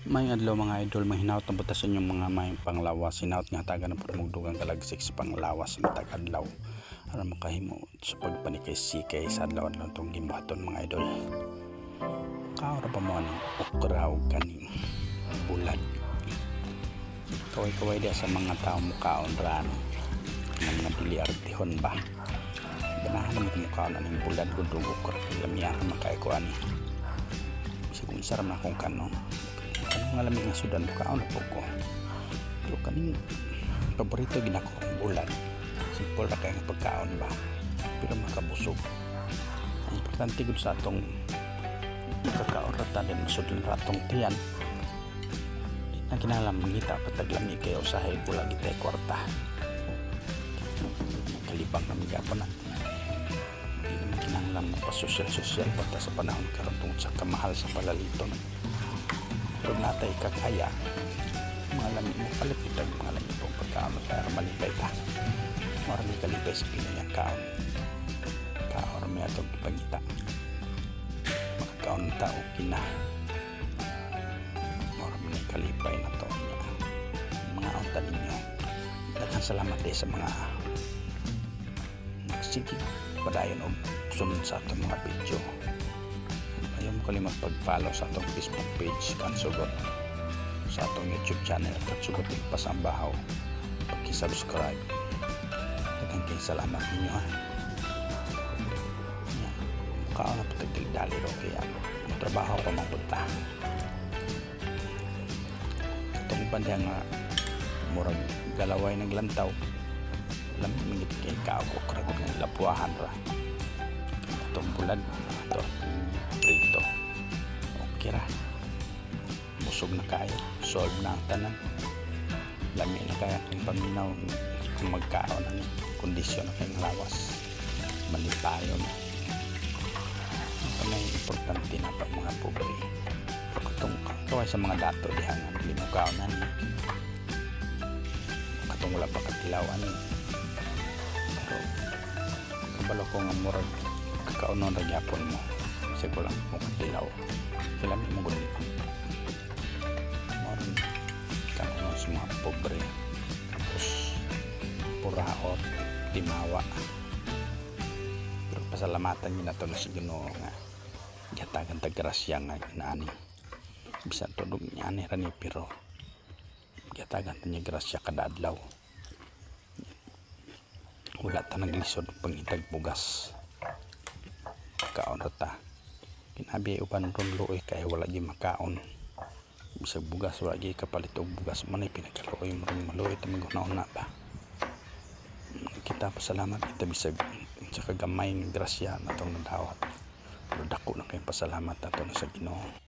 Maayong adlaw, mga idol, mahinaut na buta sa inyong mga may panglawas. Hinaut nga hatagan na pud mong dugang kalagsik sa panglawas sa matag adlaw aron makahimo sa pagpanikay-sikay sa adlaw-adlaw itong gimbuhaton, mga idol. Kaon ra pa mo ani okra o kaning bulad. Kaway-kaway diya sa mga tao mukaon ra ano. Nga mga dili artihon ba. Ganahan naman ko mukaon aning bulad gud ug okra kay lamiya ra man kaayo ko ani. Bisag unsa ra man akong kanon. Kanang nga lami nga sudan, mukaon na po ko. Pero kaning paborito ginako bulad. Simple ra kay nga pagkaon ba. Pero makabusog. Ang importante gud sa atong makakaon ra ta din masudlan ra atong tiyan. Di na kinahanglan mangita pa tag lami kay usahay wala gitay kwarta. Kalibang kami gapon na. Di naman kinahanglan magpa-sosyal-sosyal pa ta sa panahon karon tungod sa kamahal sa palaliton. Pero natay kakaya, mga lami mo palit itag mga lami pong pagkaon para malipay ta. Marami kalipay sa Pinoy ang kaon. Kaon may atong ipangita. Makakaon ta o kina. Marami ni kalipay na to niya. Mga unta ninyo. Daghang salamat eh sa mga nagsige padayon og sunod sa atong mga video. Ayaw mo kalimot pag-follow sa atong Facebook page Kansugot, sa atong YouTube channel Kansugot Pasambahaw. Paki-subscribe. Daghang kay salamat ninyo ha. Yan. Mukhaon na patag dali ro kaya trabaho pa man punta. Katong banda nga murag galaway naglantaw. Lami man gid kay kaog okra gud nga lapuahan ra. Atong bulad ato prito. Okay ra. Busog na kayo. Solve na ang tanan. Lami na kaya kung paminaw kung magkaon ang kondisyon na kayong lawas. Malipayon. Ang may importante na pa mga pobre. Pero katong kaway sa mga dato diha nga dili mo kaon ani. Katong wala pa katilaw ani. Pero kabalo ko nga murag kakaonon ra gyapon mo. Bisag wala mo katilaw. Kay lami mo gud. Mao kaon sa mga pobre. Tapos puraot, timawa. Pero pasalamatan niyo na to na sa Ginoo nga gihatagan tag grasya nga inaani. Bisan tudog niya ani ra ni pero gihatagan ta niya grasya kada adlaw. Wala ta naglisod pangitag bugas. Kaon ra ta. Kinabi uban ron luoy kay wala gyud makaon. Bisag bugas wala gyud kapalit og bugas man ay pinakaluoy mo rin maluoy ta maghuna-una ba. Kita pasalamat kita bisag sa kagamay nga grasya natong nadawat. Pero dako na kayong pasalamat nato na sa Ginoo.